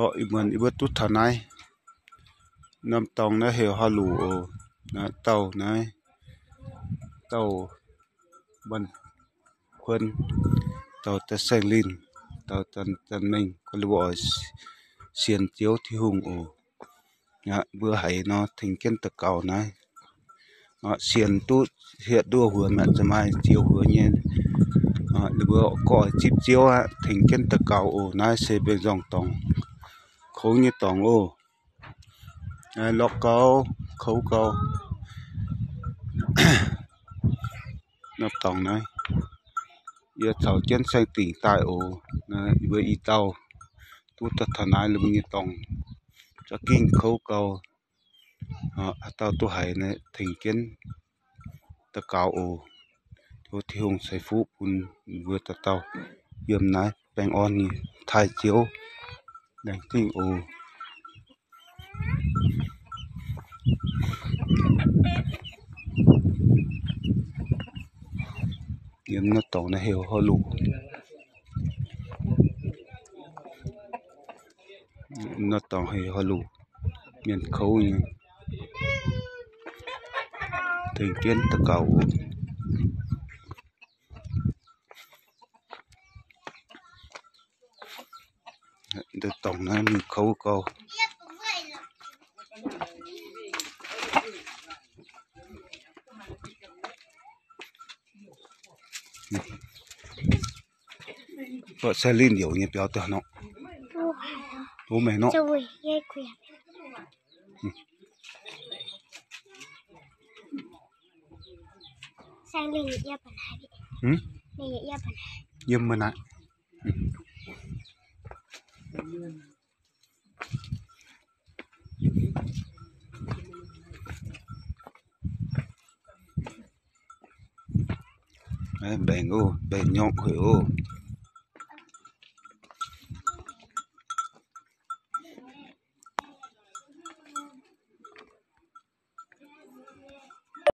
Orqv, ih muonz yie mbuo duqv taux naaiv. Norm dorngx naaiv heuc Haav Luc oc. Naaiv dauh naaiv, dauh Manh Kuonx, dauh Da'saeng Linh, dauh Zanc, Zanc Mengh, gorngv ninh mbuo oix sienx Ziouv Tin-Hungh oc. Aqv, mbuo haiz nor tengx jienv daux gaux naaiv. Sienx duqv hietv nduov huonx, maaih za'gengh maaih ziex huonx nyei. Ninh mbuo gorngv oix zipv Ziouv aqv, tengx jienv daux gaux oc. Naaiv se mbuo nzorng dorngx kouv nyei dorngx oc. Naaiv lorqc gau, kouv gau. Norm dorngx naaiv, yie caux jienv saeng-dingc daaih oc. Naaiv yie mbuo i dauh duqv daaih taux naaiv, ninh mbuo nyei dorngx za'gengh kouv gau. Haaix dauh duqv haiz naaiv tengx jienv daux gaux oc. Tov Tin-Hungh ceix fuqv bun mbuo dauh dauh yiem naaiv baengh orn nyei, taaih Ziouv laengz zingh oc. Yiem naaiv dorngx naaiv heuc Haav Luc. Naaiv dorngx heuc Haav Luc, mienh kouv nyei, tengx jienv daux gaux oc. Naaiv dorngx naaiv mingh kouv gau. Gorqv sai linh youc nyei biaux daaih nor. Wuov meih nor. Yiem mbuo naaiv. Mbaengx oc, mbaengx nyorqv hueic oc.